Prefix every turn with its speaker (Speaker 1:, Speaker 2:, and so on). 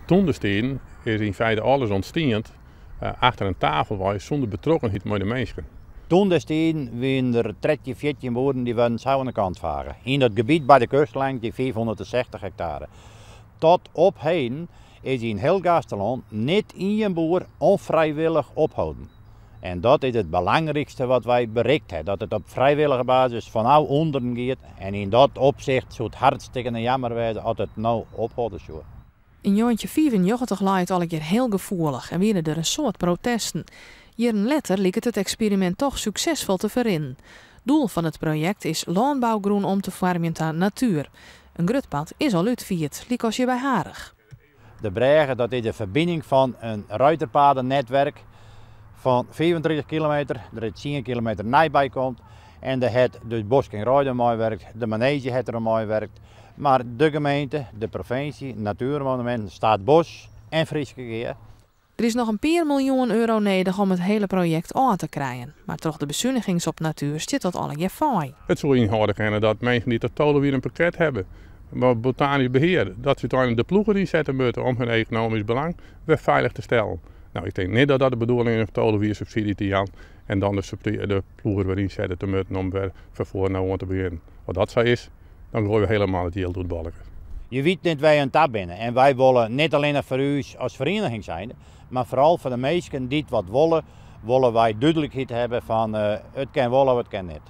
Speaker 1: Toen destiden is yn feite alles ûntstien achter in tafel wei sûnder betrokkenheid mei de minsken.
Speaker 2: Toen destiden wienen der 13, 14 boeren dy waarden sa oan de kant fage. Yn dat gebiet by de kust langs dy 560 hektare. Tot op heden is yn hiel Gaasterlân net ien boer ûnfrijwillich opholden. En dat is it belangrykste wat wy berikt ha, dat it op frijwillige basis fanôf ûnderen giet. En yn dat opsicht soe it hartstikkene jammer wêze as it no ophâlde soe.
Speaker 3: Yn 1995 lei it allegear hiel gefoelich en wiene der in soad protesten. Jierren letter liket it eksperimint dochs suksesfol te ferrinnen. Doel fan it projekt is lânbougrûn om te foarmjen ta natuer. In grut part is al útfierd, lykas hjir by Harich.
Speaker 2: De brêge, dat is de ferbining fan in ruiterpadennetwerk fan 35 kilometer, der is 10 kilometer nij by komt. En dêr hat dus Bosk en Greide meiwurke, de maneezje hat der meiwurke. Mar de gemeente, de provinsje, Natuurmonumenten, Staatsbos en Fryske Gea.
Speaker 3: Der is noch in pear miljoen euro nedich om it hiele projekt ôf te krijen. Mar troch de besunigings op natuer stiet dat allegear faai.
Speaker 1: It soe ynhâlde kinne dat minsken dy't it tolve jier in pakket hawwe, mar botanysk behear, dat se úteinlik de ploegen ynsette moatte om hun ekonomysk belang wer feilich te stellen. No, ik tink net dat dat de bedoeling is om 12 jier subsydzje te jaan en dan de ploegen wer ynsette te moatten om wer fan foaren ôf oan te begjinnen. As dat sa is, dan goaie we hielendal it jild oer de balke.
Speaker 2: Je witte net wêr't je oan ta binne en wy wolle net allinnich foar ús as ferieniging zijnde, mar foaral foar de minsken dy't wat wolle, wolle wy dúdlikheid hawwe fan it kin wol of it kin net.